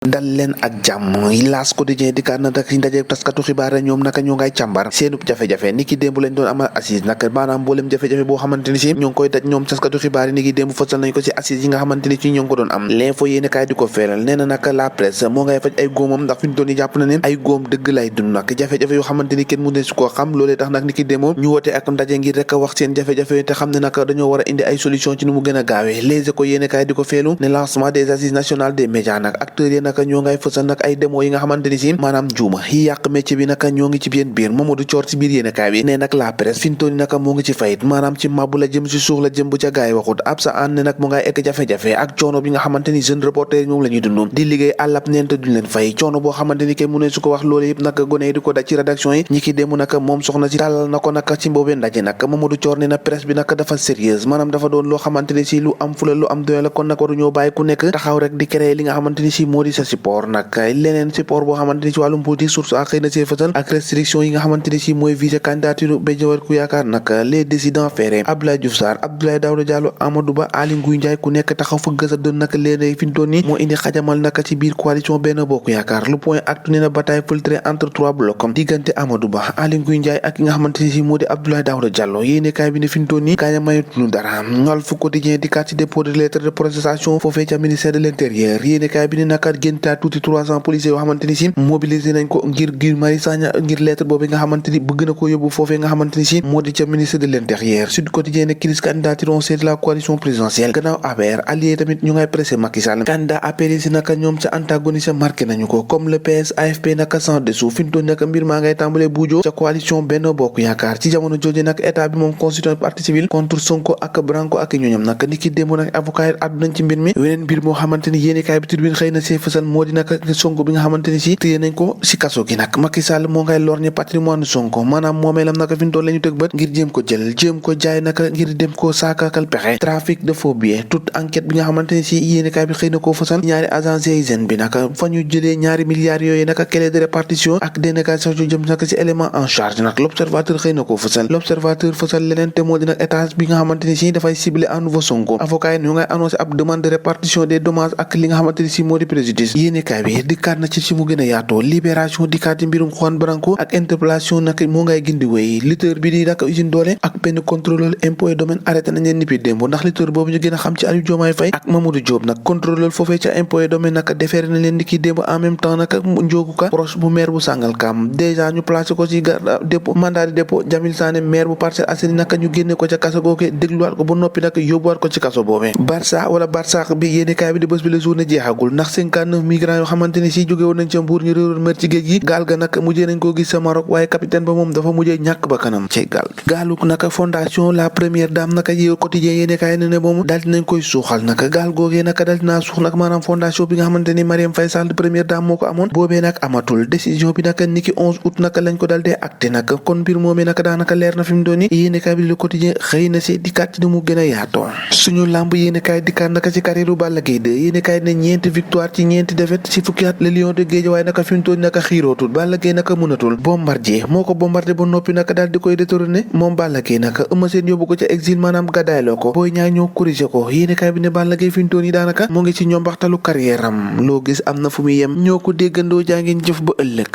dal leen ak jàmm L'As Quotidien di kat na dak ndaje taskatu xibaar ñoom naka ñoo ngay càmbar seenub jafe-jafe ni ki démb lañ doon amal assise nag maanaam mboolem jafe-jafe boo xamante ni si ñoo ngi koy daj ñoom taskatu xibaar yi ni ki démb fësal nañ ko si assise yi nga xamante ni si ñoo ngi ko doon am L'Info yéene kaay di ko feeral nee na naka la presse moo ngay faj ay góomam ndax fi ñu doon yi jàpp na ne ay góom dëgg lay dund nag jafe-jafe yoo xamante ni kenn mu ne su koo xam loolee tax nag ni ki démb ñu woote ak ndaje ngir rek wax seen jafe-jafe te xam ne nag dañoo war a indi ay solution ci nu mu gën a gaawee Les Échos yéene kaay di ko feelu ne lancement des assises nationales des médias nag acteurs yi nag ñoo ngay fësal nag ay démo yi nga xamante ni si maanaam juuma yi yàq métier bi naka ñoo ngi ci biir Mamadou Thior ci biir yéenekaay bi ne nag la presse fintooni naka moo ngi ci fayit maanaam ci mabbu la jëm si suux la jëm bu ca gaay waxut ab sa an ne nag mu ngay ekk jafe-jafe ak coono bi nga xamante ni jeune reporter moom la ñuy dund di liggéey àllab neente duñ leen fay coono boo xamante ni kenn mu ne su ko wax loolu yëpp nag gone yi di ko daj ci rédaction yi ñi ki démb naka moom soxna si tàllal na ko naka ci mboobee ndaje nag Mamadou Thior ne na presse bi naka dafa sérieuse maanaam dafa doon loo xamante ni si lu am fula lu am doole la kon nag waru ñoo bàyyi ku nekk taxaw rek di créer li nga xamante ni si moo di sa support nag leneen support boo xamante ni ci wàllum politique source ak xëy na see fësal ak restriction yi nga xamante ni si mooy visé candidature Benno Bokk Yaakaar nag les décidents ferrés Abdoulaye Diouf Sarr Abdoulaye Daouda Diallo Amadou Ba Aly Ngouille Ndiaye ku nekk taxaw fa gësa doon nag léeg fi ñu doon ni moo indi xajamal nag ci biir coalition Benno Bokk Yaakaar Le Point actu ne na bataille feutrée entre trois blocs diggante Amadou Ba Aly Ngouille Ndiaye ak ki nga xamante ni si moo di Abdoulaye Daouda Diallo yéene kaay bi ne fi ñu doon ni gaaña mayutuñu dara Walf Quotidien di kat ci dépôt de lettre de protestation foofee ca ministère de l'intérieur yéene kaay bi ne naka géntaa tuuti 300 policiers yoo xamante ni si mobilisé nañ ko ngir Mari Sagna ngir lettre boobu nga xamante ni bëgg na ko yóbbu foofee nga xamante ni si moo di ca ministre de l'intérieur Sud Quotidien ne crise candidature on de la coalition présidentielle gannaaw APR allié tamit ñu ngay pressé Macky Sall candidat APR si naka ñoom ca antagoniste marqué nañu ko comme le PS AFP naka sans dessous fi ñu doon naka mbir maa ngay tàmbalee buujoo ca coalition Benno Bokk Yaakaar ci jamono jooju nag état bi moom constitué partie civile contre Sonko ak Branco ak ñooñam nag ni ki démb nag avocat yi àddu nañ ci mbir mi weneen mbir moo xamante ni yéenekaay bi Tribune xëy na see fësal moo di naka Sonko bi nga xamante ni si téye nañ ko si kaso gi nag Macky Sall moo ngay lorñe patrimoine Sonko maanaam moomeelam naka fi ñu doon la ñu tëg bët ngir jéem ko jël jéem ko jaay naka ngir dem ko saakakal pexe trafic de faux billets toute enquête bi nga xamante ni si yéenekaay bi xëy na koo fësal ñaari agence GIGN bi naka fa ñu jëlee ñaari milliards yooyu naka clé de répartition ak dénégation yu jëm naka si élément en charge nag l'observateur xëy na koo fësal l'observateur fësal leneen te moo di nag état bi nga xamante ni si dafay cibler à nouveau Sonko avocat yi ñu ngay annoncé ab demande de répartition des dommages ak li nga xamante ni si moo di préjudice yéenekaay bi dikkaat na ci mu gën a yaatoo libération dikkaat ci mbirum Juan Branco ak interpellation nag moo ngay gindi wéy lutteur bi di nag usine doole ak benn contrôleur impôt et domaine arrêté nañ leen nippi démb ndax lutteur boobu ñu gën a xam ci Aliou Diomaye Faye ak Mamadou Diop nag contrôleur foofee ca impôt et domaine nag déféré na leen niki démb en même temps nag Ndiogou Ka proche bu maire bu Sangalkam déjà ñu placé ko ci dépôt mandat de dépôt Jamil Sané maire bu Parcelles Assainies nag ñu génne ko ca kaso googe dégluwaat ko ba noppi nag yóbbuwaat ko ci kaso boobee Barça wala Barsax bi yéenekaay bi di bés bi la journée jeexagul ndax 59 migrants yoo xamante ni si jóge woon nañ ca Mbuur ñu réeroon mer ci géej gi gaal ga nag mujjee nañ koo gis sa Maroc waaye capitaine ba moom dafa mujjee ñàkk ba kanam ci gaaluk naka fondation la première dame naka yi quotidien yéenekaay ne moom daal dinañ koy suuxal naka gaal googee naka daal dinaa suux nag maanaam fondation bi nga xamante ni Marième Faye Sall première dame moo ko amoon boobee nag amatul décision bi naka niki 11 août naka lañ ko dal dee acté naka kon mbir moomee naka daanaka leer na fi mu doon ni yéenekaay bi le quotidien xëy na si dikkaat ci ni mu gën a yaatoo suñu lamb yéenekaay dikkaat naka ci carrière Balla Gaye 2 yéenekaay ne ñeenti victoire ci ñeenti défaite ci fukki at le lion de Guédiawaye naka fi mu doon naka xiirootul Balla Gaye naka mënatul Bombardier moo ko bombardé ba noppi naka daal di koy détourné moom Balla Gaye naka Eumeu Sène yóbbu ko ca exil maanaam gàddaayloo ko Boy Niang ñoo corrigé ko yéenekaay bi ne Balla Gaye fi mu doon yi daanaka moo ngi ci ñombaxtalu carrière am loo gis am na fu muy yem ñoo ko déggandoo jaa ngeen jëf ba ëllëg